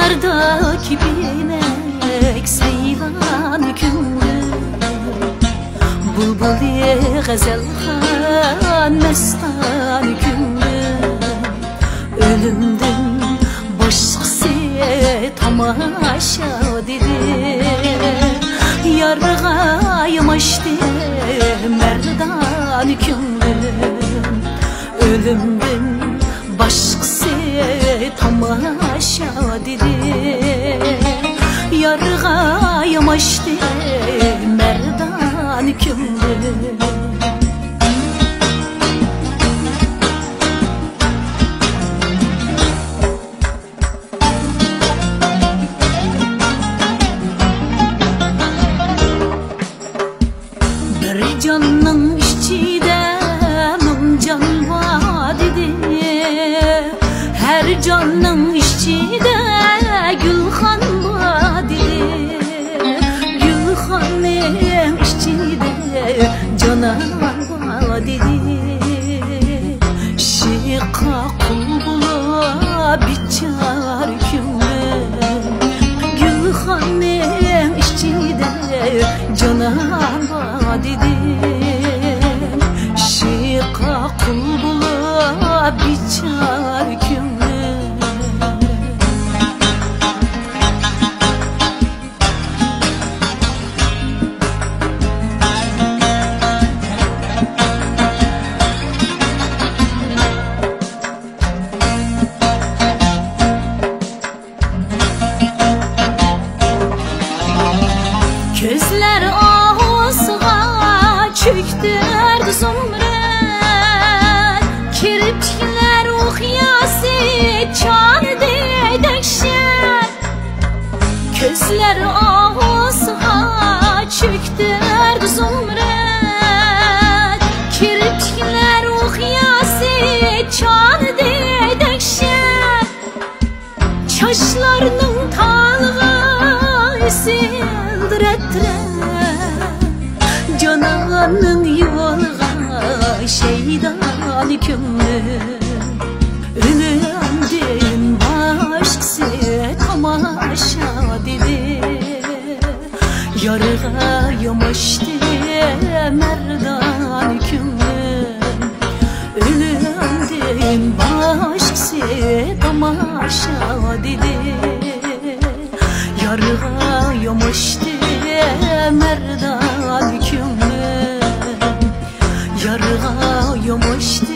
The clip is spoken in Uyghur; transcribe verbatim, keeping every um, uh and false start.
ياردا كېپىنەك سەيلان كۆڭلۈم، بۇلبۇلى غەزەلخان مەستان كۆڭلۈم، ئۆلۈمدىن باشقىسى تاماشا دېدى. يارغا ياماشتى مەردان كۆڭلۈم، ئۆلۈمدىن باشقىسى تاماشا دېدى. يارغا ياماشتى مەردان كۆڭلۈم. بىر جاننىڭ ئىچىدە مىڭ جان بار دېدى. ھەر جاننىڭ ئىچىدە گۈلخان بار دېدى. گۈلخاننىڭ ئىچىدە جانان بار دېدى. ئىشققا قۇل بولۇپ بىچار كۆڭلۈم، گۈلخاننىڭ ئىچىدە جانان بار دېدىم. ئىشققا قۇل بولۇپ بىچار كۆڭلۈم. كۆزلەر ئاھۇسىغا چۆكتۈردى زۇمرەت، كىرپىكلەر ئۇقياسى چالدى دەھشەت. كۆزلەر ئاھۇسىغا چۆكتۈردى زۇمرەت، كىرپىكلەر ئۇقياسى چالدى دەھشەت. چاچلارنىڭ تالغىسى دىرەترەپ، جاناننىڭ يولىغا شەيدان كۆڭلۈم. ئۆلۈمدىن باشقىسى تاماشا دېدى. يارغا ياماشتى مەردان كۆڭلۈم. ئۆلۈمدىن باشقىسى تاماشا دېدى. يارغا ياماشتى مەردان كۆڭلۈم. يارغا ياماشتى